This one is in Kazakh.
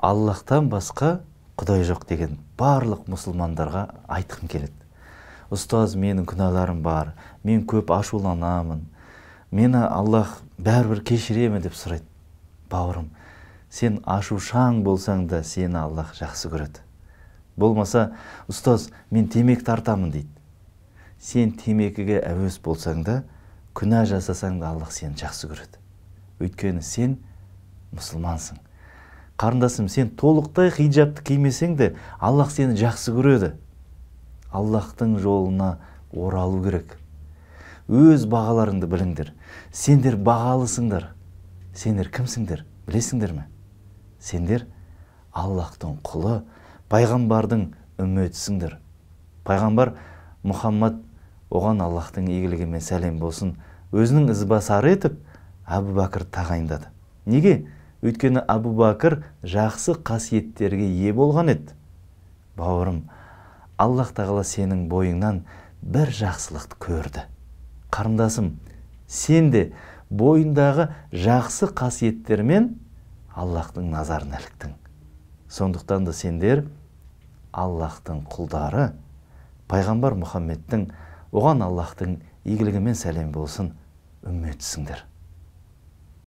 Аллахтан басқа Құдай жоқ деген барлық мұсылмандарға айтқым келеді. Ұстаз, менің күнәларым бар, мен көп ашуланамын, мені Аллах бәрібір кешіре ме деп сұрайды. Бауырым, сен ашушаң болсаң да сені Аллах жақсы көреді. Болмаса, ұстаз, мен темекі тартамын дейді. Сен темекіге әуес болсаң да, күнә жасасаң да Аллах сені жақсы көреді. Өйткені сен мұсылмансың. Қарындасым, сен толықтай хиджабты кимесең де, Аллах сені жақсы көреді. Аллахтың жолына оралу керек. Өз бағаларыңды біліңдер. Сендер бағалысыңдар. Сендер кімсіңдер? Білесіңдер ме? Сендер Аллахтың құлы, пайғамбардың үмметісіңдер. Пайғамбар Мұхаммад, оған Аллахтың игілігі мен сәлем болсын, өзінің ізбасары етіп Әбу Бәкір тағайындады. Неге? Өйткені Әбу Бәкір жақсы қасиеттерге ие болған еді. Бауырым, Аллах тағала сенің бойыңнан бір жақсылықты көрді. Қарындасым, сен де бойындағы жақсы қасиеттермен Аллахтың назарына іліктің. Сондықтан да сендер Аллахтың құлдары, пайғамбар Мұхаммедтің, оған Аллахтың игілігі мен сәлем болсын, үмметісіңдер.